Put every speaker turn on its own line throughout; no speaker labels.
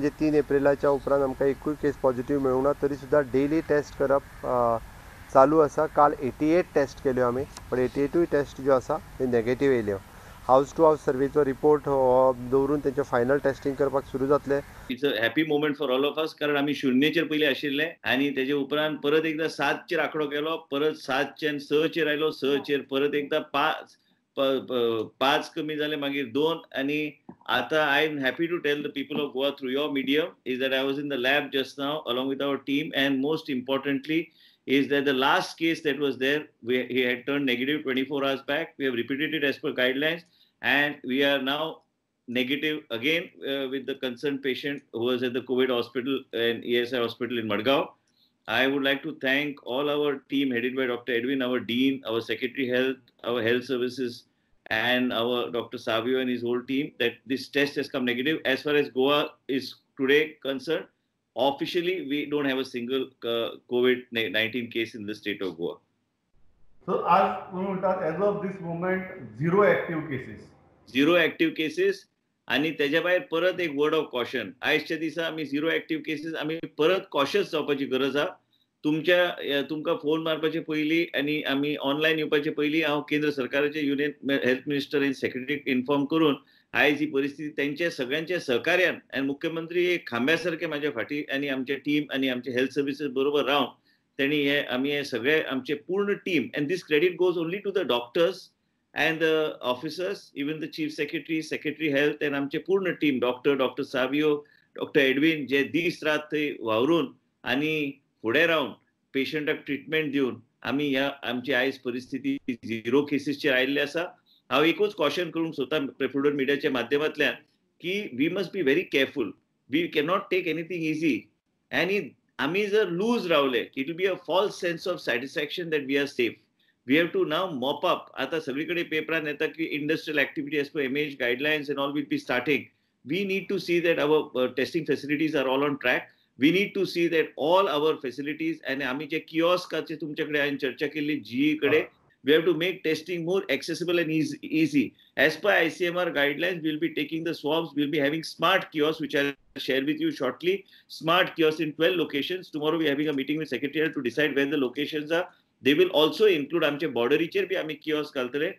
म्हणजे 3 एप्रिलाच्या उपरांत आमकां एकूय केस पॉझिटिव्ह मेळूंक ना, तरी सुद्दां डेली टेस्ट करप चालू आसा. काल 88 टेस्ट केल्यो आमी, पण 88 टेस्ट ज्यो आसा त्यो नेगेटीव येयल्यो. हावस टू हावस सर्वेचो रिपोर्ट दवरून तेंचे फायनल टेस्टिंग करपाक सुरू जातले.
It's a happy moment for all of us, कारण आमी 0चेर पयलीं आशिल्ले आनी तेजे उपरांत परत एकदां 7चेर आंकडो केलो, परत 7च्यान 6चेर आयलो, 6चेर परत एकदां 5 कमी जाले, मागीर 2, आनी आतां I am happy to tell the people of Goa through your medium is that I was in the lab just now along with our team, and most importantly is that the last case that was there, he had turned negative 24 hours back. We have repeated it as per guidelines, and we are now negative again with the concerned patient who was at the COVID hospital and ESI hospital in Madgaon. I would like to thank all our team headed by Dr. Edwin, our dean, our secretary health, our health services, and our Dr. Savio and his whole team that this test has come negative. As far as Goa is today concerned, officially we don't have a single COVID-19 case in the state of Goa.
So as of this moment, 0 active cases.
0 active cases. आणि त्याच्या भायर परत एक word of caution, आयच्या दिसा आमी 0 active cases, आमी परत कॉशियस जावपाची गरज आसा. तुमच्या तुमकां फोन मारपाचे पयलीं आनी आमी ऑनलायन येवपाचे पयलीं हांव केंद्र सरकाराचे युनियन हेल्थ मिनिस्टर आनी सेक्रेटरीक इन्फॉर्म करून आयज ही परिस्थिती तेंच्या सगळ्यांच्या सहकार्यान आनी मुख्यमंत्री एक खांब्या सारके म्हाज्या फाटी आनी आमचे टीम आनी आमचे हेल्थ सर्विसीस बरोबर रावन तेणी हे आमी हे सगळे आमचे पूर्ण team, and this credit goes only to the doctors and the officers, even the chief secretary, secretary health, and आमचे पूर्ण team, doctor Savio, doctor Edwin, जे दीस रात थंय वावरून आनी फुडें रावन पेशंटाक ट्रिटमेंट दिवन आमी ह्या आमची आयज परिस्थिती 0 केसीसचेर आयिल्ली आसा. हांव एकूच कॉशन करूंक सोदता प्रेफर्ड मिडियाच्या माध्यमांतल्यान की we must be very careful, we cannot take anything easy, आनी आमी जर लूज रावले it will be a false sense of satisfaction that we are safe. We have to now mop up. आता सगळीकडे पेपरान येता की industrial activity as per MH guidelines and all will be starting. We need to see that our testing facilities are all on track. We need to see that all our facilities, आनी आमी जे किओस्काचे तुमच्याकडे हांवें चर्चा केल्ली GE कडे, we have to make testing more accessible and easy. As per ICMR guidelines, we'll be taking the swabs, we'll be having smart kiosks, which I'll share with you shortly. Smart kiosks in 12 locations. Tomorrow we're having a meeting with Secretariat to decide where the locations are. They will also include आमचे बॉर्डरीचेर बी आमी kiosk घालतले.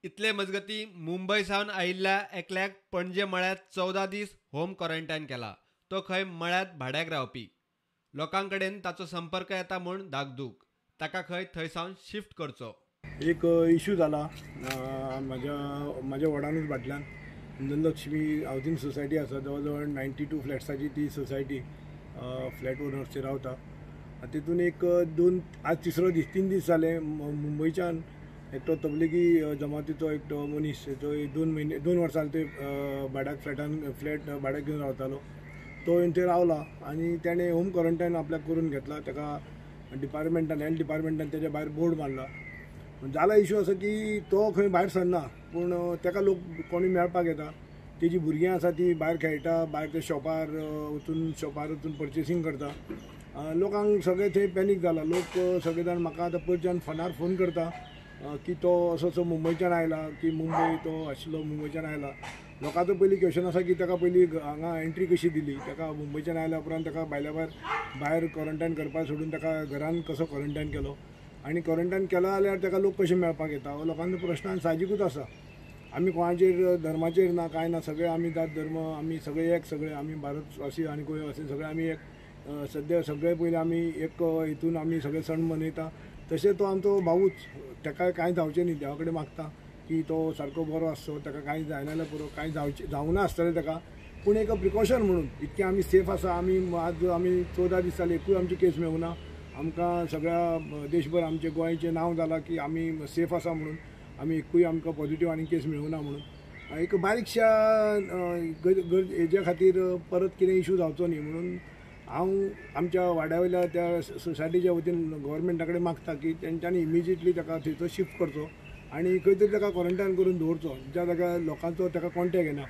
इतले मजगती मुंबय सावन आयिल्ल्या एकल्याक पणजे मळ्यात 14 दीस होम क्वॉरंटायन केला. तो खंय मळ्यात भाड्याक रावपी. लोकां कडेन ताचो संपर्क येता म्हूण धाकधूक. ताका खंय थंय सावन शिफ्ट करचो.
एक इशू जाला म्हाज्या वॉर्डानूच फाटल्यान धनलक्ष्मी हावजींग सोसायटी आसा, जवळ जवळ 92 फ्लॅट्साची ती सोसायटी, फ्लॅट ओनर्सचे रावता. तितून एक दोन आज तिसरो दीस 3 दीस जाले मुंबयच्यान एकटो तबलिगी जमातीचो एकटो मनीस जो 2 वर्सां ते भाड्याक फ्लॅटान फ्लॅट भाड्याक घेवन रावतालो, तो येवन थंय रावला आनी तेणें होम क्वॉरंटायन आपल्याक करून घेतला. ताका डिपार्टमेंटान, हेल्थ डिपार्टमेंटान तेज्या भायर बोर्ड मारला. जाला इशू आसा की तो खंय भायर सरना, पूण ताका लोक कोणी मेळपाक येता. तेजी भुरगीं आसा ती भायर खेळटा, भायर ते शॉपार वचून पर्चेसींग करता. लोकांक सगळे थंय पॅनीक जाला. लोक सगळे जाण म्हाका आतां पयरच्यान फोनार फोन करता की तो असो असो मुंबयच्यान आयला, की मुंबय तो आशिल्लो मुंबयच्यान आयला. लोकांचो पयलीं क्वेशन आसा की ताका पयलीं हांगा एंट्री कशी दिली, ताका मुंबयच्यान आयल्या उपरांत ताका भायल्या भायर क्वॉरंटायन करपाक सोडून ताका घरान कसो क्वॉरंटायन केलो, आनी क्वॉरंटायन केला जाल्यार ताका लोक कशे मेळपाक येता. हो लोकांचो प्रश्न साहजिकूच आसा. आमी कोणाचेर धर्माचेर ना कांय ना, सगळे आमी जात धर्म आमी सगळे एक, सगळे आमी भारतवासी आनी गोंयवासी सगळे आमी एक. सद्या सगळे पयलीं आमी एक हितून आमी सगळे सण मनयता. तशें तो आमचो भावूच, ताका कांय जावचें न्ही, देवा कडेन मागता की तो सारको बरो आसचो, ताका कांय जायना जाल्यार पुरो, कांय जावचें जावना आसतलें ताका, पूण एक प्रिकॉशन म्हणून इतकें आमी सेफ आसा. आमी आज आमी 14 दीस जाले एकूय आमची केस मेळूना. आमकां सगळ्या देशभर आमचें गोंयचें नांव जालां की आमी सेफ आसा म्हणून, आमी एकूय आमकां पॉझिटिव्ह आनी केस मेळूना म्हणून. एक बारीकश्या हेज्या खातीर परत कितें इशू जावचो न्ही म्हणून हांव आमच्या वाड्या वयल्या त्या सोसायटीच्या वतीन गव्हर्मेंटा कडेन मागता की तेंच्यांनी इमिजिएटली ताका थंयचो शिफ्ट करचो आनी खंय तरी ताका क्वॉरंटायन करून दवरचो, ज्या जाग्यार लोकांचो ताका कॉन्टेक्ट येना,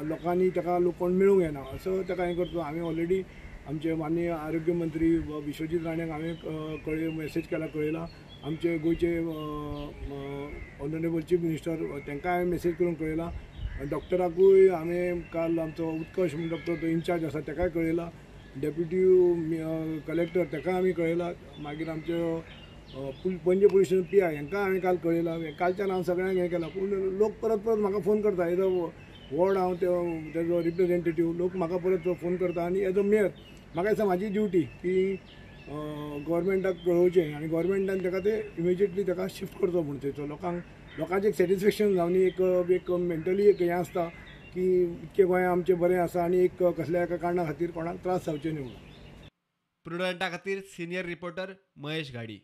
लोकांनी ताका लोक कोण मेळूंक येना असो ताका हें करचो. हांवें ऑलरेडी आमचे माननीय आरोग्य मंत्री विश्वजीत राणेक हांवें मॅसेज केला, कळयला. आमचे गोंयचे ऑनरेबल चीफ मिनिस्टर तांकां हांवें मॅसेज करून कळयला. डॉक्टराकूय हांवें काल आमचो उत्कर्ष म्हणून डॉक्टर तो इन्चार्ज आसा ताकाय कळयला, डेप्युटी कलेक्टर ताका आमी कळयला, मागीर आमच्यो Panaji police station P I हांकां हांवें काल कळयला. कालच्यान हांव सगळ्यांक हें केलां, पूण लोक परत परत म्हाका फोन करता. एज अ वॉर्ड हांव तेजो रिप्रेजेंटेटीव, लोक म्हाका परत फोन करता आनी एज अ मेयर म्हाका दिसता म्हाजी ड्युटी की गव्हर्मेंटाक कळोवचें आनी गव्हर्मेंटान ताका ते इमिजिएटली ताका शिफ्ट करचो म्हूण थंयचो लोकांचें एक सॅटिस्फेक्शन जावन एक मेंटली एक हें आसता की इतकें गोंय आमचें बरें आसा आनी एक कसल्या एका कारणा खातीर कोणाक त्रास जावचे न्हय म्हणून.
प्रुडंटा खातीर सिनियर रिपोर्टर महेश घाडी.